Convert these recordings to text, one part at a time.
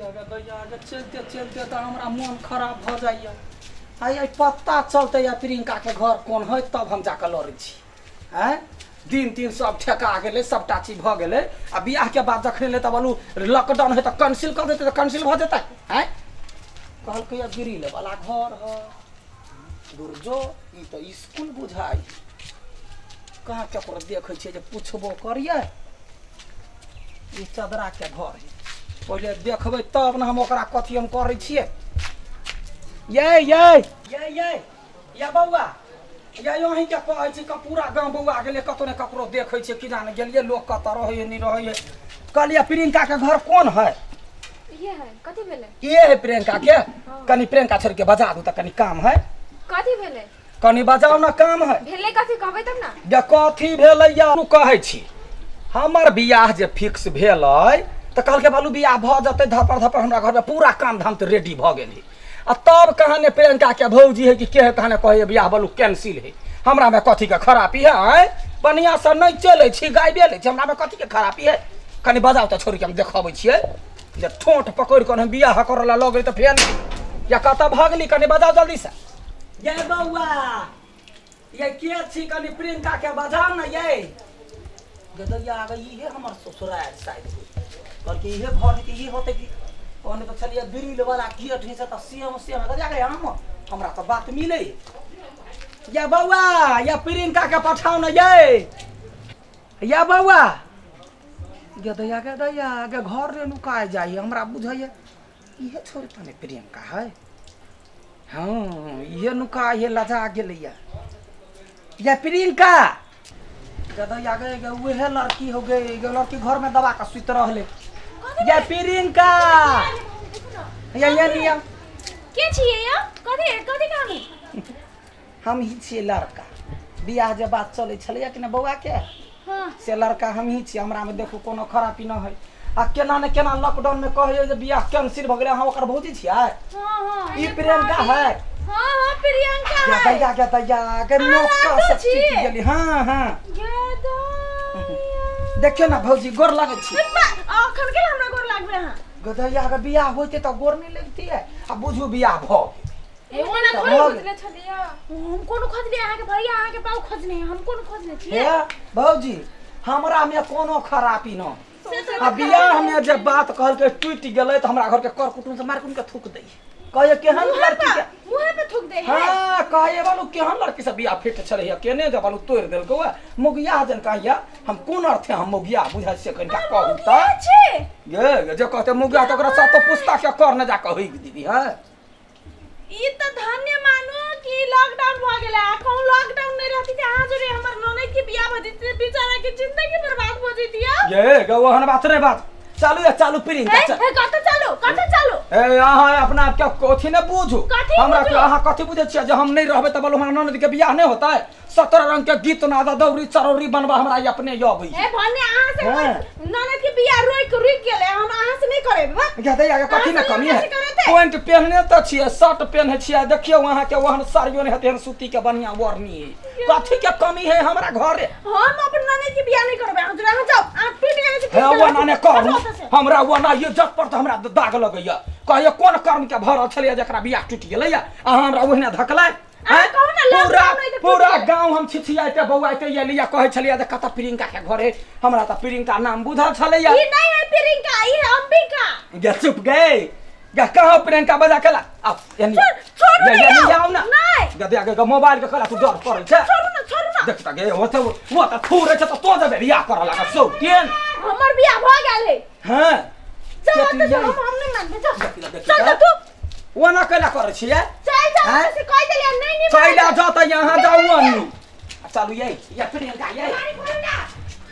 दैया गे दैया गे, चलिते चलिते तऽ हमरा मोन खराब भऽ जाइए। आइ आइ पता चलतै या प्रियंकाके घर कोन है, तब हम जाकऽ लड़ै छी। आँय, दिन दिन सब ठेका गेलै, सबटा चीज भऽ गेलै, आ बियाहके बाद जखन एलै तऽ बोलू लॉकडाउन है तऽ कैंसिल कऽ देतै, तऽ कैंसिल भऽ जेतै। आँय, कहलकै या ग्रिल वाला घर है। दुर्जो, ई तऽ स्कूल बुझाइ, कहाँ ककरो देखै छियै जे पुछबो करियै। ई चदराके घर है, पहिले देखबै तब ने हम ओकरा कथी हम करै छियै। ये ये ये ये या बौआ, ये अहीँके कहै छी, पूरा गाँव बौआ गेलै, कतहु ने ककरो देखै छियै, की जाने गेलियै लोक कतऽ रहै नहि रहै। कहलियै प्रियंकाके घर कोन है? ये है। कथी भेलै? ये है प्रियंका के। कनी प्रियंका छोड़ के बजा दू तऽ कनी काम है। कथी भेलै? कनी बजाउ ने, काम है। भेलै कथी, कहबै तब ने। जे कथी भेलै या कहै छी, हमर बियाह जे फिक्स भेलै तऽ कहलकै बालू बियाह भऽ जेतै धपर धपर, हमरा घरमे पूरा काम धाम तऽ रेडी भऽ गेल है, आ तब कहाँ ने प्रियंका के भौजी है कि के है, कहाँ ने कहै बियाह बालू कैंसिल है। हमरा में कथी के खराबी है? आँय, बढ़िआँ से नहि चलै छी, गायबे लै छी, हमरा में कथी के खराबी है? कनी बजाउ तऽ छोड़ि के हम देखबै छियै जे ठोंठ पकड़ि कऽ हम बियाह करऽ लए लगै तऽ फेर या कतऽ भगली। कनी बजाउ जल्दी से। ये बौआ, ये के छी? कनी प्रियंका के बजाउ ने। ये गदैया आगे इहे हमर ससुराल शायद होई, कहलकै इहे घर है कि इहे होतै कि कहने तऽ छलियै ग्रिल वाला गेट है से तऽ सेम सेम। गदैया गे, हम हमरा तऽ बात मिलै। या बौआ, या प्रियंका के पठाउ ने। ये या बौआ, गदैया गदैया गे, घर रे नुकाय जाइए, हमरा बुझैए इहे छोड़ तऽ नहि प्रियंका है। हाँ, इहे नुका, इहे लजा गेलैया। या प्रियंका, गदैया गे गे, उहे लड़की हो गई गे, लड़की घर में दबा के सुति रहले। या प्रियंका, या या निया। के छियै यौ? कथी कथी काम है? हम ही छियै लड़का, बियाह जे बात चलै छलैया कि ने बौआ के, से लड़का हम ही छियै। हमरा में देखू कोनो खराबी न है, आ केना ने केना लॉकडाउन में कहैया जे बियाह कैंसिल भऽ गेलै। अहाँ ओकर भौजी छियै? हाँ हाँ। ई प्रियंका है? हाँ हाँ, प्रियंका गे है। दैया गे दैया गे, अहाँ नौका राधो से छियै? टूटि गेली। हाँ हाँ। गे दैया। देखियौ ने भौजी, गोर लगै छी। अखन के हमरा गोर लागबै अहाँ? गदैया के बियाह होइते तऽ गोर नहि लगतियै, आ बुझू बियाह भऽ गेल। एगो ना तऽ थोड़ी भऽ खोजने छलियै हम, कोनो खोजलियै? अहाँके भैया अहाँके बाबू खोजने हम कोनो खोजने छियै? हे भौजी, हमरा में कोनो खराबी न से तऽ आ बियाह में जे बात कहलकै टूटि गेलै तऽ हमरा घर के कर कुटुम से मार कुटुम के थूक दै, कहैए केहन लड़की के मुँहे पे थूक दे है। हाँ, कहैए बालू केहन लड़की से बियाह फिट छलै है, केने जे बालू तोड़ि देलकै। वएह मोगिया जन कहैया, हम कोन अर्थे हम मोगिया बुझाइ छियै? कनिका कहू तऽ। छी ये ये जे कहते मोगिया तऽ ओकरा सातो पुस्ता के कर ने जा कऽ होइक दीदी है। ई तऽ धन्य मानू कि लॉकडाउन भऽ गेलै, आ कहूँ लॉकडाउन नहि रहती तऽ अहाँ जोरे हमर ननैद के बियाह भऽ जैती, बेचारा के जिंदगी बर्बाद भऽ जैती। ये गौ, ओहन बात नहि बात। चालू या चालू प्रियंका, ए चल। ए, कतऽ चालू, कतऽ चालू? ए, अहाँ अपना आप के कथी ने बुझू। कथी हमरा बुझू? के अहाँ कथी बुझै छियै जे हम नहि रहबै तऽ बोलू हमरा ननद के बियाह नहि होतै? 17 रंग के गीत नाद दौरी चरौरी बनबा हमरा ई अपने अबै। ए भन्ने, अहाँ से हाँ। हमर ननद के बियाह रुक रुक गेलै, हम अहाँ से नहि करेबै बा। गे दैया के, कथी में अहाँ से कमी है? लड़का से करेतै? पैंट पहनने तऽ छियै, शर्ट पहने छियै, देखियौ अहाँ के ओहन साड़ियो नहि हेतै, एहन सूती के बढ़िया ओढ़नी है। कथी के कमी है हमरा घरे? हम अपन ननद के बियाह नहि करबै अहाँ जोरे। अहाँ जाउ, अहाँ टूटि गेलै से हे टूटि ओ गेलै। नाने करू हटो ओतऽ से। हमरा ओ ना इज्जत पर तऽ हमरा दाग लगैया, कहैया कोन कर्म के भरल छलैया जकरा बियाह टूटि गेलैया, अहाँ हमरा ओहिना धकलै। अहाँ कहू ने, पूरा लॉकडाउन है तऽ पूरा टूटि गेलै। गांव हम छिछियाइते बौआइते एलिया, कहै छलियै जे कतऽ प्रियंका के घर है, हमरा तऽ प्रियंका नाम बुझल छलैया। ई नहीं है प्रियंका, ई है अंबिका। गे चुप गे गे, कहाँ प्रियंका बजा केला आ एनी। छोड़ू गे, ने एनी यौ। आउ ना। नहि। गे दे गे, मोबाइल के कला तू डर पड़ै छै। छोड़ू ना, छोड़ू ना। देख त गे, ओ तऽ ओ तऽ थूरै छै तऽ तो जेबै बियाह करऽ लागत सौ केन। हमर बियाह भऽ गेल है। हँ। चल देखी ओतऽ से, यै। हम नहि मानबै, चल। देखी देखी चल तऽ। तऽ तू। ओना कैला करै छियै? चल जा। हैं? ओतऽ से कहि देलियै नहि नहि। कैला जतै यहाँ जाउ अनी। चलू यै, या प्रियंका यै। गाड़ी खोलू ना।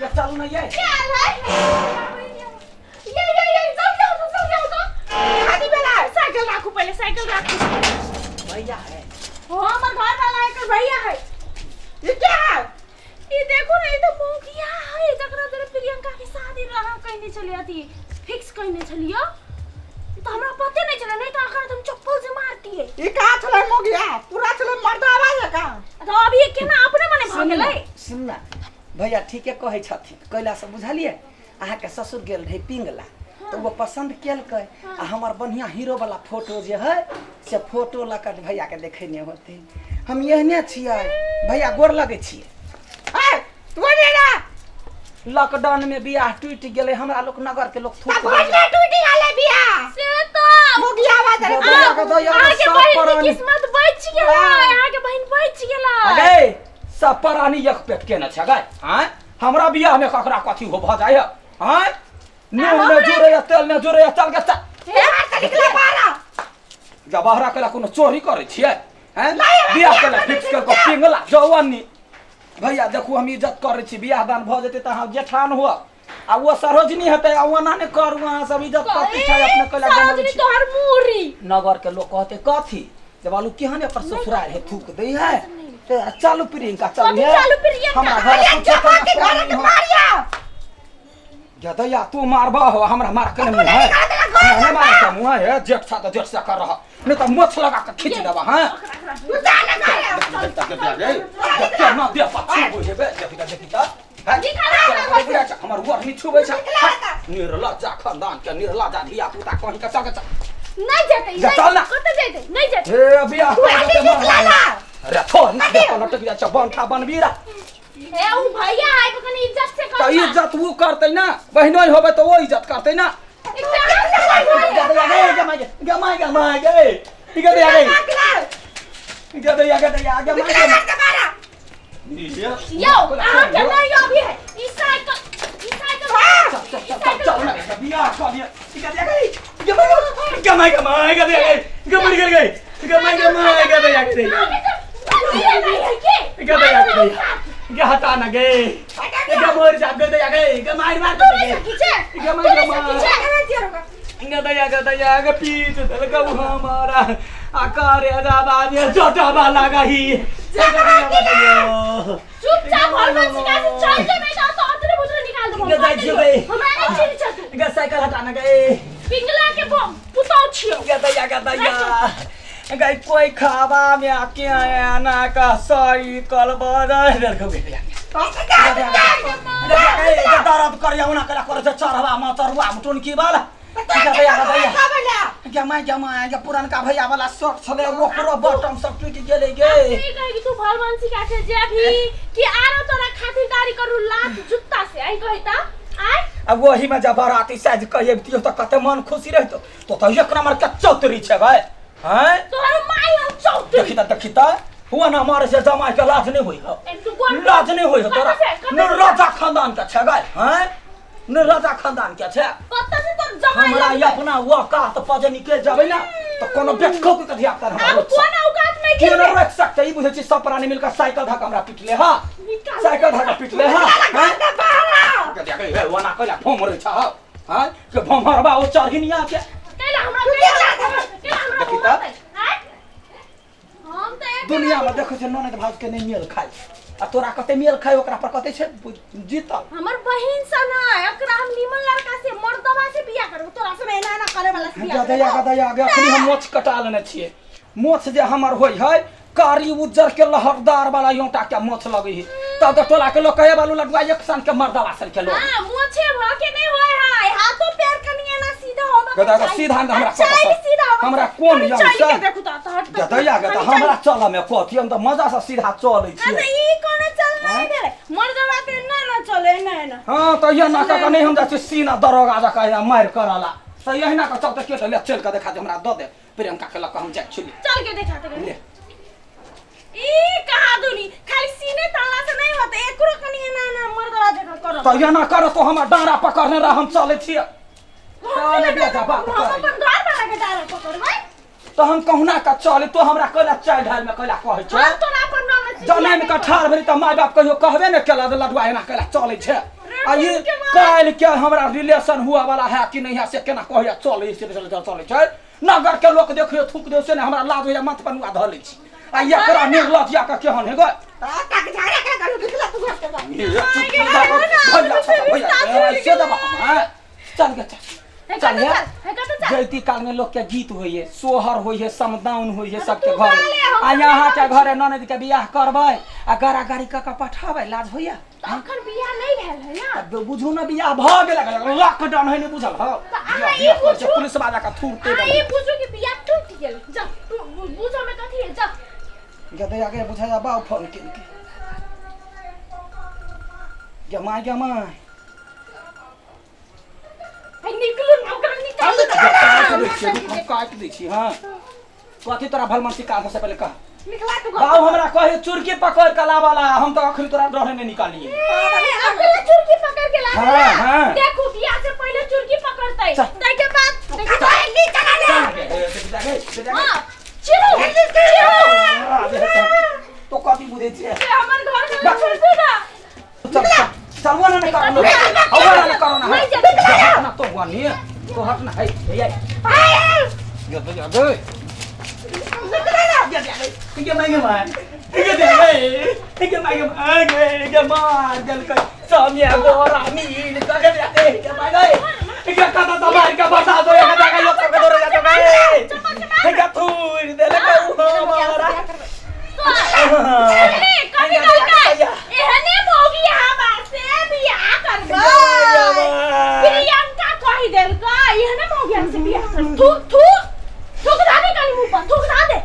या चलू ने यै। के आयल है? ये ये ये, जल्दी आओ तो, जल्दी आओ तो। खाली बेला है, साइकिल राखू पहिले, साइकिल राखू। भैया है? हाँ, हमर घर वाला एकर भैया है। ई के है? ई देखो ने, ई तो मौगिया है जकरा जरे प्रियंका के शादी रहा कहने छलियै, अथी फिक्स कहने छलियै। ई तो हमरा पते नहीं छलै, नहीं तो अखन हम चप्पल से मारतियै। ई कहाँ छलै मोगिया? पूरा छलै मर्दावा जकाँ। तो अभी ये केना अपने मने भऽ गेलै? सुन ना भैया, ठीके कहै छथिन। कैला से बुझलियै, अहाँके ससुर गेल रहै पिंगला। तऽ ओ पसन्द केलकै आ हमर बढ़िआँ हीरो वाला फोटो जे है से फोटो लऽ कऽ भैयाके देखेने होतै। हम एहने छियै भैया, गोर लगै छियै। ए, तू ने ना। लॉकडाउन में बियाह टूटि गेलै, हमरा लोक नगर के लोक थूक तब भइले टूटी गेलै बियाह। से तऽ मोगिया आवाज रे। गदया गदया अहाँके सब बहिन के प्राणी किस्मत बचि गेलै, अहाँके बहिन बचि गेलै। अगे सब प्राणी एक पेट केने छै गै। आँय, हमरा बियाह में ककरा कथी हो भऽ जाइ है? आँय, नून ने जुड़े या तेल ने जुड़े या, चल गे चल। हे बाहर से निकला बाहर। जब बहरा केला कोनो चोरी करै छियै? हैं, नहि, हमरा बियाह बियाह केला करै फिक्स छी। कर कऽ पिंगला जवानी। भैया देखू, हम इज्जत करै छी, बियाह दान भऽ जेतै तऽ अहाँ जेठान हुआ आ ओ सरोजनी हेतै आ ओना नहि करू। अहाँ सब इज्जत प्रतिष्ठा अपने कैला सरोजनी बनबै छी। तोहर मूरी। नगर के लोग कहते कथी जे बालू केहन एकर ससुराल है, थूक दै है। ते चलू प्रियंका, चलू। कथी हे। चलू प्रियंका? हमरा घर अरे कुछो जमा के करना घर के नहीं हो। मारिया। गदैया तू मारबा हो, हमरा मार के मुँह है? निकाल देला घर हमरा मार के मुँह है? जेठ सा तऽ जेठ सा कर रहा, नहीं तऽ मोछ लगा के खींच देबा। हाँ, तू जा ना घर। केना दे पर छुबै हेबे, देखी तऽ, देखी तऽ। हैं? हमर ओढ़नी छुबै छै? निर्लज्जा खानदान के निर्लज्जा धिया पुता कहीं के। चल के चल। नहि जेतै। जा, चल ना। कतऽ जेतै? नहि जेतै। हे बियाह तू आगे निकला ना। अरे छोड़ ना, देह पर लटक जाइ छै, बनठा बनबी रा। हे उ भैया आइ के कनी इज्जत से तऽ कर। इज्जत उ करतै ना, बहिनोइ होबै तऽ ओ इज्जत करतै ना। गदैया गे, गमाय गे, गमाय गे, गदैया गे, गदैया, गदैया, गमाय गे। घर के बाहर। यौ, अहाँके नहि अभी है ई साइकिल, ई साइकिल। चल चल चल चल ना, बियाह कऽ लिअ। गदैया गे, गमाय गमाय, गदैया गे, गमर गेल गे, गमाय गमाय, गदैया गदैया गदैया गदैया गे, हटा ना गे गे, मर जा गदैया गे गे, मार मार गे गमाय गमाय, गदैया गदैया गे, पीट देलकौ हमारा आ करे बाजे जोटबा लगाही। चुपचाप हलवन सिखा से चल जे, नहीं तो अतरे बुतरे निकाल देबो। गे जाइ छियौ गे। हमरा नहि चिन्ह छ तू। गे साइकिल हटा ना गे। पिंगला के बम पुतौ छियौ। गदैया गदैया गई, कोई खावा में आके आया ना का साइकिल बदल देलकौ गदैया गदैया। दर्द करिया ओना कला करे छै चढ़वा म चढ़ुआ म टुनकी वाला। गदैया गदैया गमाय गमाय गे, पुरनका भैया वाला शर्ट छलै, ओकरो बटम सब टूटि गेलै गे। ई कहे कि तू भलवन सिखा से जे भी कि आरो तोरा खातिरदारी करू लात जुत्ता से, आई कही त आय। आ वही में जब बाराती साइज कहिए तो कते मन खुशी रहतो। तो तो एक नंबर के चौतरी छै भाई। हैं, तोहर माई हम चौतरी। देखी त, देखी त, हुआ ना मारे से जमाई के लाज नहीं होई हो? ए, तू गोर लाज नहीं होई हो तोरा? कतऽ से? कतऽ न से? राजा खानदान के छै गाय। हैं, न राजा खानदान के छै। कतऽ से तोर जमाई हमरा लगतै? अपना औकात पर जे निकलि जेबै ना तऽ कोनो बेटखो के धिया पुता हमरा आब रोकि कोन औकात नहीं केओ खेलबै? नहि रोकि सकतै। ई बुझै छी सब प्राणी मिलकर साइकिल धऽ कऽ हमरा पिटले हा, निकाल। साइकिल धऽ कऽ पिटले हा। हैं? गदिया गे, ओना कैला भोमरै छ हैं के भोमरबा ओ चढ़िनिया के। कैला हमरा, कैला हमरा, कैला हमरा देखी त। घुमातै? आँय? हम तऽ एक दुनिया में देखै छै ननद भाउज के नहि मेल खाइ आ तोरा कते मेल खाइ, ओकरा पर कते छै जीतल। हमर बहिन सन है, एकरा हम निमन लड़का से मर्दवा से बियाह करबो, तोरा से एना एना करे वाला से बियाह गदैया करबो। गदैया गे, अखनी हम मोछ कटा लेने छियै। मोछ जे हमर होइ है कारी उज्जर के लहरदार वाला योटा के मोछ लगै है, तब तऽ टोला के लोग कहे बालू लडुआ एक सन के मर्दवा सन के लोग। हाँ, मोछे भ के नहीं होय है, हाथों पैर कनी एना सीधा होबा के गदा गदा चाही। सीधा हमरा आ, चाल कतऽ? सीधा होबा के हमरा चाही। कोन कनी यम चलि से? के देखू तऽ हट तऽ। गदैया गदा कनी चलि। हमरा चलऽ में कथी, हम तऽ मजा से सीधा चलै हाँ, तऽ छियै। ई कोनो चलना आँय? नहीं भेलै। मर्दवा के ना ना चले एना एना। हाँ तऽ ये ना कऽ नहि हम जाइ छी सीना दरोगा जकाँ यहाँ मारि करला तऽ एहिना कऽ चलते के ले चलि कऽ देखा दे हमरा, दऽ दे प्रियंका के लऽ कऽ हम जाइ छी। चल के देखा दे। ले। ई कहा दुनी खाली सीने ताला से नहीं होते, एकरो कनी एना एना मर्दवा जकाँ करऽ। तऽ एना कर तो हमर डाँड़ा पकड़ने रह, हम चलै छियै। हम चल बेटा, बात हम करैया। अपन घर वाला के डारा पकड़बै। तऽ हम कहुना कऽ चली, तो हमरा कैला चालि ढालि मे कैला कहै छै? हम तोरा अपन ननद से जनमि बियाह कऽ नहि ठाढ़ भेली तऽ माय बाप कहियो कहबे ने केला जे लडुआ एना कैला चलै छै। आ ई के माय। काल्हि के हमरा रिलेशन हुआ वाला है कि नहीं है से केना कहैया चलै से चलै चलै छै। नगर के लोक देखियो थूक दे से ने हमरा लाज होइया, माथ पर नुआ धऽ लै छी। आ एकरा निर्लज्जिया के केहन हे गै? तक झगड़ा के करू, निकला तू घर के बाहर। भैया भैया ऐसे देबा हम? हैं, चल गे चल। हे चल कतऽ हे। चल, हे कतऽ चल। जैती काल में लोग के गीत होइए, सोहर होइए, समदाउन होइए हाँ, सबके तू घरे। गा ले, हम आ तऽ यहाँ नहि के गाबै। घरे ननद के बियाह करबै आ गारा गारी कऽ के पठाबै, लाज होइए? तऽ अखन बियाह नहीं भेल है ना। अब बुझू ने बियाह भऽ गेल, लॉकडाउन है, नहि बुझल हो? तऽ अहाँ ई पूछू। पुलिस वाला का थूरते अहाँ ई पूछू कि बियाह टूटि गेल। जा बुझऽ में कथी है, जा। गदे आगे बुझाया बाऊ फोन केलकै। गे my, गे my. है निकलू ना, ओकरा निकालू ना। काटि दै छियै, हम काटि दै छी। हाँ, कथी तोरा भलमनसी काम से पहिले कह। निकला तू घर। बाऊ हमरा कहे चुरकी पकड़ के लावाला, हम तो अखनी तोरा डरे नहीं निकालिए। अखनी चुरकी पकड़ के लावा। हाँ, हाँ। देखो बियाह से पहले चुरकी पकड़तै, चल। ताहि के बाद तू कहे निकला ले। चल गे, ए, गे, गे, गे। हां, चिरू, चिरू। तो कथी बुझै छियै? से हमर घर में छोड़तू ना। चल चल चल, वो ना करो ना, वो ना करो ना। नहीं जाते। ना तो हुआ नहीं तो हट ना। है है गे गे गे गे गे गे my गे गे गे गे my गे गे मार गल के सामिया गोरा मील के गे गे गे my गे गे कता तो मार के बसा दो ये गे लोग के दौड़ जाते गे गे थूर देले के उ हमारा। सुनली कथी कहलकै? एहने मौगी हमार से बियाह करबै। प्रियंका कहि देलकै एहने मौगी हम से बियाह कर। थूक थूक थूक धा दे कनी मुंह पर, थूक धा दे।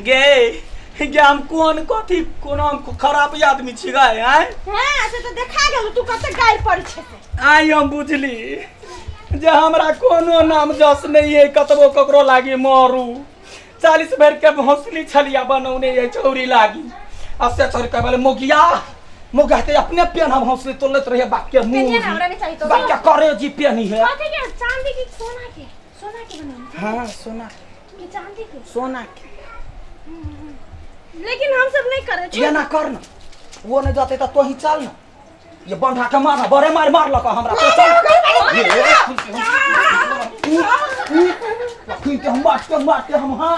गे गे हम कोन कथी कोनो हम खराब आदमी छी गे? आय हां, से त देखा गेल तू कते गारि पड़ै छै से। आइ हम बुझली जे हमरा कोनो नाम जस नहीं है, कतबो ककरो लागी मरू। 40 भर के हौसली छलिया बनौने ये चौरी लागी। आ से चोरी कहे वाले मोगिया मोगिया ते अपने पेन हम हौसली तोलैत रहिए बाप के मुंह। पेनिए ना, हमरा नहीं चाहिए तो। बाप के करे जी पेनी है। कथी के? चांदी की सोना के? सोना के बनौने। हाँ, सोना के चांदी के? सोना के। लेकिन हम सब नहीं करे। ये ना कर ना, वो नहीं जाते तो तोही चल ना। ये बंधा के मारना बड़े मार मार लका हमरा तो चल। के हम मारते मारते हम। हाँ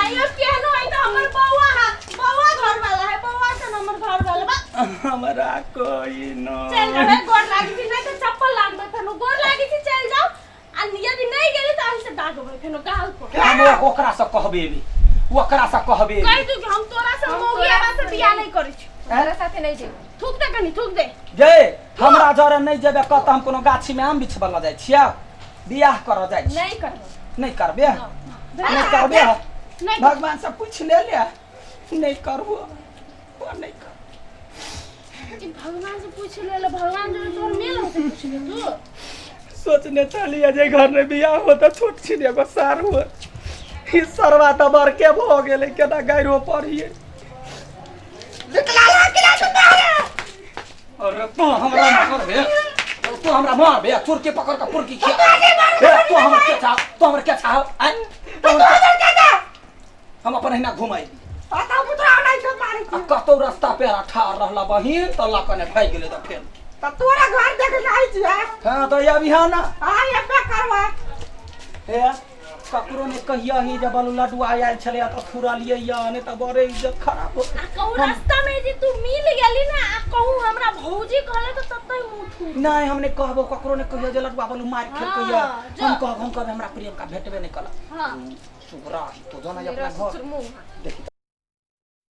आयो केहनो है तो हमर बौआ है, बौआ घर वाला है, बौआ से हमर घर वाला बा। हमरा कोई न चल रे, गोर लागी छी नहीं तो चप्पल लागबे फेनो। गोर लागी छी, चल जाओ। आ यदि नहीं गेली तो अहि से डाकबे फेनो गाल पर। हम ओकरा से कहबे भी, ओकरा से कहबे। कहि दू कि हम तोरा से मौगिया से बियाह नहीं करै छी, तोरा साथे नहीं जेबै। थूक दे कनी, थूक दे। गे हमरा जरे नहीं जेबे कत हम कोनो गाछी में आम बिछबल जाइ छियै, बियाह कर जाइ छी। नहीं करबे, नहीं करबे, नहीं करबे। नहीं। भगवान से पूछ ले ले, नहीं करबो वो नहीं कर। कि भगवान से पूछ ले ले, भगवान जो तोर मेल होते पूछ ले तू। सोचने चलिए जे घर में बियाह होता छोट छिन एगो सार हो, ई सरवा त बड़के भ गेलै, केना गाइरो पढ़िए। निकला ला किला तू बाहर। अरे तू हमरा मारबे, तू हमरा मारबे, चुरकी पकड़ के पुरकी खिया। ए तू हमर के चाह, तू हमर के चाह आय, तू हमर के जा। हम अपन हिना घुमाई आता पुतरा नहीं छ मारै आ कतौ रास्ता पेरा ठार रहला बहिन त लकने भागि गेलै त फेर त तोरा घर देख जाइ छी। हां त अभी हां ना। हां एबे करबा। हे ककरो ने कहिया ही जे बालू लडुआ आयल छलै त थुरलियै या नहीं त बड़े इज्जत खराब हो। आ कहू रास्ता में जे तू मिल गेली ना, आ कहू हमरा भौजी कहले त ततै मुंह थू। नहीं हमने कहबो ककरो ने कहिया जे लडुआ बालू मार खेल कहिया। हाँ, जा। हम कहब, हम कहब हमरा प्रियंका भेटबे नहीं कला। हां सुगरा तो जाना अपना घर मुंह देखी।